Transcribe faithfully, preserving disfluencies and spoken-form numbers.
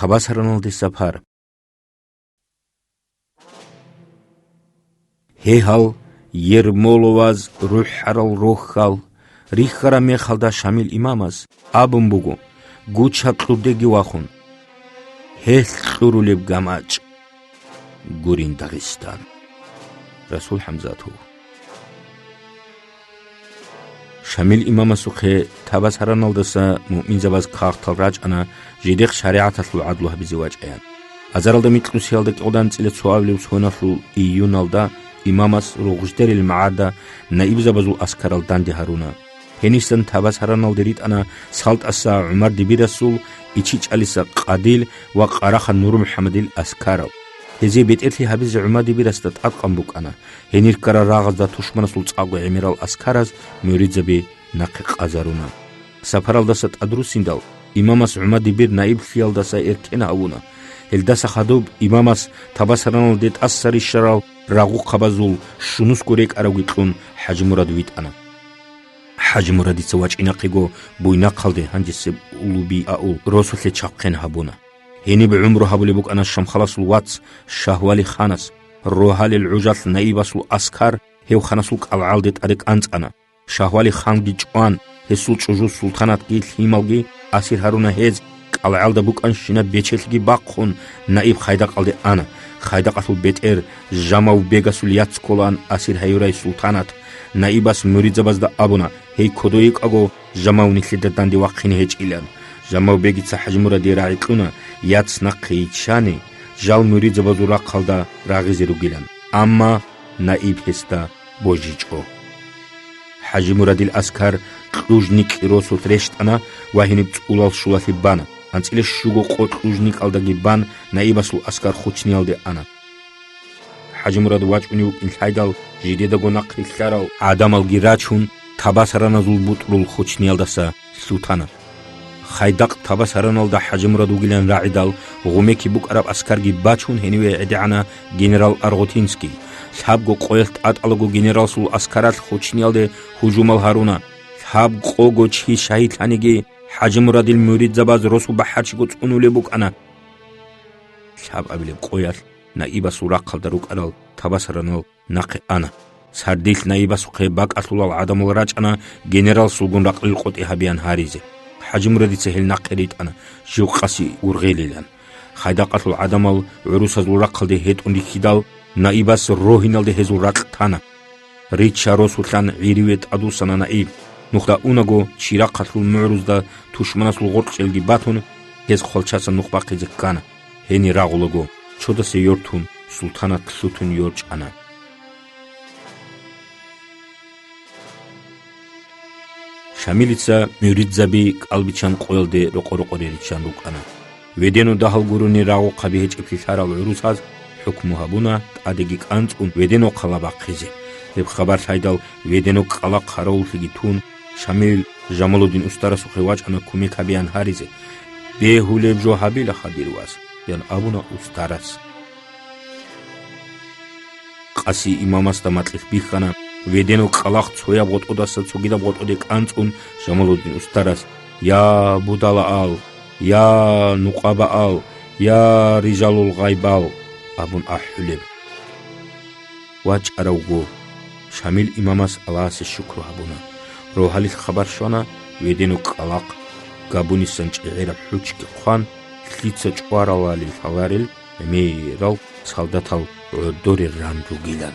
Табасараналде сапар. Гьегьал, ермоловаз рухӀарал рохьал рихьараб мехалда Шамил имамас абун буго: «Гуча кьурдеги вахун, гьелъ кьурулеб гамачӀ гурин Дагъистан». Расул ХӀамзатов. Шамил имамасухъе Табасараналдаса муъминзабаз кагътал рачӀана, жидехъ шаригӀаталъул гӀадлу гьабизе вачӀаян. Азаралда микьнусиялда кӀикъоялда анцӀила цоабилеб соналъул июналда имамас Рогъждерил магӀарда наибзабазул аскарал данде гьаруна. Гьенисан Табасараналде ритӀана СалтӀаса ГӀумар Дибирасул, ИчичӀалиса Къадил ва Къарахан НурмухӀамадил аскарал. Гьезие бетӀерлъи гьабизе ГӀумар Дибирасда тӀадкъан букӀана. Гьенир ккарал рагъазда тушманасул цӀакъго гӀемерал аскараз муридзаби нахъе къазаруна. Сапаралдаса тӀадруссиндал, имамас ГӀумар Дибир наиблъиялдаса эркен гьавуна. Гьелдаса хадуб имамас Табасараналде тӀаса рищарал рагъухъабазул щунусго рекӀаравги кьун ХӀажимурад витӀана. ХӀажимурадица вачӀинахъего Буйнахъалде, гьанжесеб Улубияул, росулъе чахъен гьабуна. Гьениб гӀумру гьабулеб букӀана Шамхаласул вац Шагьвали-ханас. Рогьалил гӀужалъ наибасул аскар гьев ханасул кӀалгӀалде тӀаде кӀанцӀана. Шагьвали-ханги чӀван, гьесул чӀужу Султанатги лъималги асир гьаруна гьез, кӀалгӀалда букӀанщинаб бечелъги бахъун, наиб Хайдакъалде ана. Хайдакъалъул бетӀер Жамав-бегасул яц кколаан асир гьаюрай Султанат. Наибас муридзабазда абуна, гьей кодой йикӀаго, Жамав нилъеда данде вахъине гьечӀилан. Жамав-бегица ХӀажимурадие рагӀи кьуна, яц нахъе йиччани, жал муридзабазул рахъалда рагъизе ругилан. Амма наиб гьесда божичӀо. ХӀажимурадил аскар Кьужникь росулъ рещтӀана ва гьениб цӀулал щулалъе бана. АнцӀила щуго къо Кьужникьалдаги бан, наибасул аскар Хучниялде ана. ХӀажимурад вачӀунев вукӀин лъайдал, жидедаго нахъ рилълъарал гӀадамалги рачун, Табасараназул бутӀрул Хучниялдаса лъутана. Хайдакъ Табасараналда ХӀажимурад вугилан рагӀидал, гъумеки букӀараб аскарги бачун, гьениве гӀедегӀана генерал Аргъутинский. Лъабго къоялъ тӀатӀалаго генералсул аскаралъ Хучниялде гьужумал гьаруна. Лъабкъого чи шагьидлъаниги, ХӀажимурадил муридзабаз росу бахӀарчиго цӀунулеб букӀана. Лъабабилеб къоялъ наибасул рахъалда рукӀарал Табасаранал нахъе ана. Сардилъ наибасухъе бакӀалъулал гӀадамал рачӀана генералсулгун ракълил къотӀи гьабеян гьаризе. ХӀажимурадица гьел нахъе ритӀана, жив къаси ургъелилан. Хайдакъалъул гӀадамал гӀурусазул рахъалде гьетӀун рихьидал, наибас рогьиналде гьезул ракь тана. Ричча росулъан гӀириве тӀадвуссана наиб. Нухда унаго, Чирахъалъул мугӀрузда тушманасул гъоркьчӀелги батун, гьез хвалчасан нух бахъизе ккана. Гьенир рагъулаго, чодасе йортун, Султанат лъутун йорчӀана. Шамилица муридзаби кӀалбиччан къоялде рокъо-рокъоре риччан рукӀана. Ведено дагьал гурони рагъухъаби гьечӀеблъи лъарал гӀурусаз хӀукму гьабуна, тӀадеги кӀанцӀун, Ведено хъала бахъизе. Гьеб хабар лъайдал, Ведено кӀкӀалахъ гьаравуллъиги тун, Шамил Жамалудин устарасухъе вачӀана кумек гьабеян гьаризе. «Бегьулеб жо гьабилаха, дир вас», – ян абуна устарас. Къаси имамасда макьилъ бихьана, Ведено кӀкӀалахъ цояб гъотӀодаса цогидаб гъотӀоде кӀанцӀун, Жамалудин устарас: «Я будалаал, я нукъабаал, я рижалул гъайбал», – абун ахӀулеб. ВачӀаравго, Шамил имамас Аллагьасе шукру гьабуна. Рогьалилъ хабар щвана, Ведено кӀкӀалахъ габунисан чӀегӀераб хӀучги хъван, лъица чӀваралали лъаларел гӀемерал солдатал гӀодоре ран ругилан.